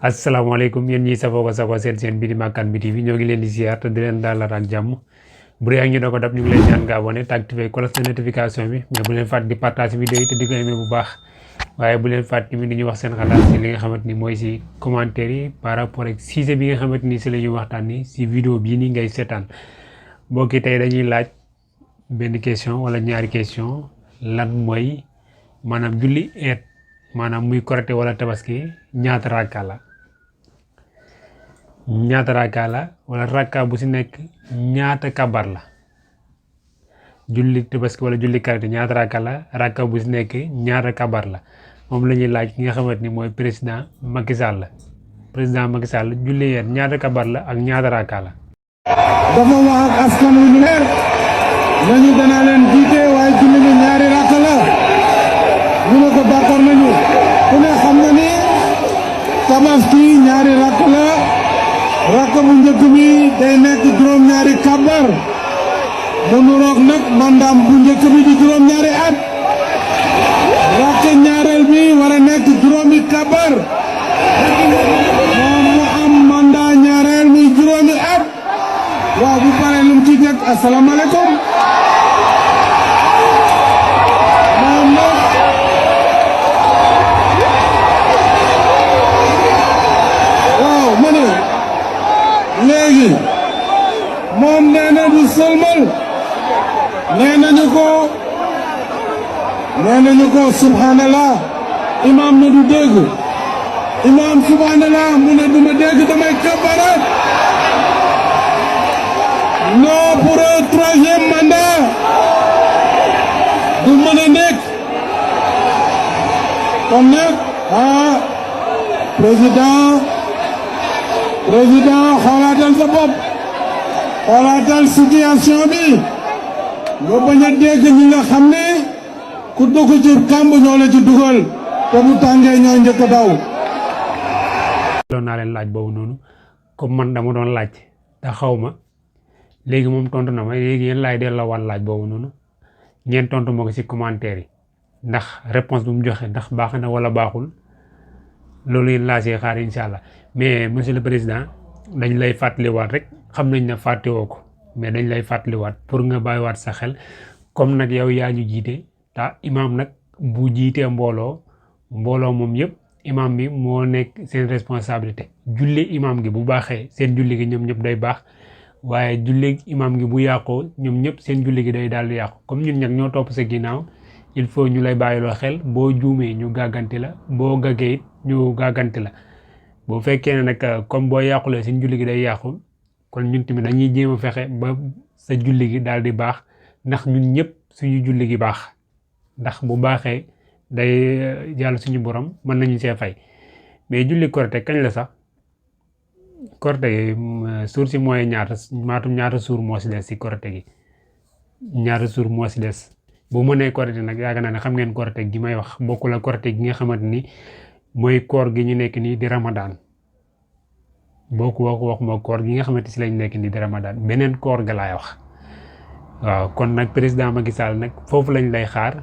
asalaamaaleykum yéen ñi safoo ko safoo seen bi di Makane bi TV ñoo ngi leen di ziar te di leen dalal ak jàmm bu dee ak ñu ko dab ñu ngi leen ñaan nga abonné te activé cloche de notification bi mais bu leen fàtte di partage vidéo yi te di ko aimé bu baax waaye bu leen fàtte tamit di ñu wax seen xalaat si li nga xamante ni mooy si commentaire yi par rapport ak sujet bi nga xamante ni si la ñuy waxtaan ni si vidéo bii nii ngay seetaan mbokk yi tey dañuy laaj benn question wala ñaari question lan mooy maanaam julli eet maanaam muy korité wala tabaski ñaata rakka la wala rakka bu si nekk ñaata kabar la julli tabaski wala julli korité ñaata rakka bu si nekk ñaata kabar la moom la ñuy laaj ki nga xamante ni mooy président Macky Sall julli eet ñaata kabar la ak ñaata rakka la. dafa wax ak askan wi ñu leer nañu danaa leen jiite waaye julli bi ñaari rakka la ñu ne ko d'accord nañu ku ne xam na ni tabaski ñaari rakka la rakka bu njëkk bi day nekk juróom-ñaari kabar mu nuroog nag mandaam bu njëkk bi di juróom-ñaari at rakka ñaareel bi war a nekk juróomi kabar moom mu am mandat ñaareel mi juróomi at waaw bu paree lu mu ci nekk asalaamaaleykum moom nag waaw ma ne léegi moom nee na du sëlmal nee nañu ko subhanallah imaam na du dégg imaam subhanallah mu ne du ma dégg damay kabarat non pour un troisième mandat du mën a nekk kon nag président xoolaatal sa bopp xoolaatal situation bi nga bañ a dégg ñi nga xam ne ku dugg ci kàmb ñoo la ci dugal te bu tàngee ñoo njëkk a daw. doon naa leen laaj boobu noonu comme man dama doon laaj te xaw ma léegi moom tontu na ma léegi yéen laay delloo wan laaj boobu noonu ngeen tontu ma ko ci commentaire yi ndax réponse bu mu joxe ndax baax na wala baaxul loolu yéen laa see xaar incha allah mais monsieur le président dañ lay fàttaliwaat rek xam nañ ne fàttewoo ko mais dañ lay fàttaliwaat pour nga bàyyiwaat sa xel comme nag yow yaa ñu jiite te imaam nag bu jiitee mbooloo moom yëpp imaam bi moo nekk seen responsabilité julli imaam gi bu baaxee seen julli gi ñoom ñëpp day baax. waaye julli imam gi bu yàqoo ñoom ñëpp seen julli gi day daal di yàqu comme ñun nag ñoo topp sa ginnaaw il faut ñu lay bàyyiloo xel boo juumee ñu gàgganti la boo gaggee it ñu gàgganti la boo fekkee ne nag comme boo yàqulee seen julli gi day yàqu kon ñun tamit dañuy jéem a fexe ba sa julli gi daal di baax ndax ñun ñëpp suñu julli gi baax ndax bu baaxee day yàlla suñu borom mën nañu see fay mais julli korite kañ la sax korite gi suur si mooy ñaata suur moo si des si korite gi ñaata suur moo si des bu mënee korite nag yaakaar naa ne xam ngeen korite gi may wax bokkul ak korite gi nga xamante ni mooy koor gi ñu nekk nii di Ramadan waxuma koor gi nga xamante si lañ nekk nii di Ramadan beneen koor ga laay wax waaw kon nag président Macky Sall nag foofu lañ lay xaar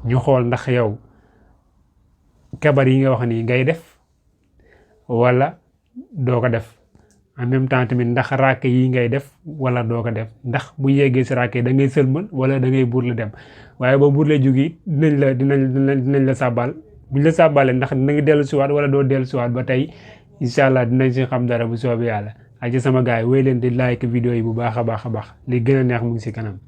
ñu xool ndax yow kabar yi nga wax nii ngay def wala doo ko def en même temps tamit ndax raak yi ngay def wala doo ko def ndax bu yeggee si raak yi da ngay sëlmal wala da ngay buur la dem waaye ba buur la jógi dinañ la sàbbal buñ la sàbbalee ndax dina ngi dellu siwaat wala doo dellu siwaat ba tey incha allah dinañ si xam dara bu soobee yàlla ak ci sama gars yi wéy leen di like vidéo yi bu baax a baax li gën a neex mu ngi si kanam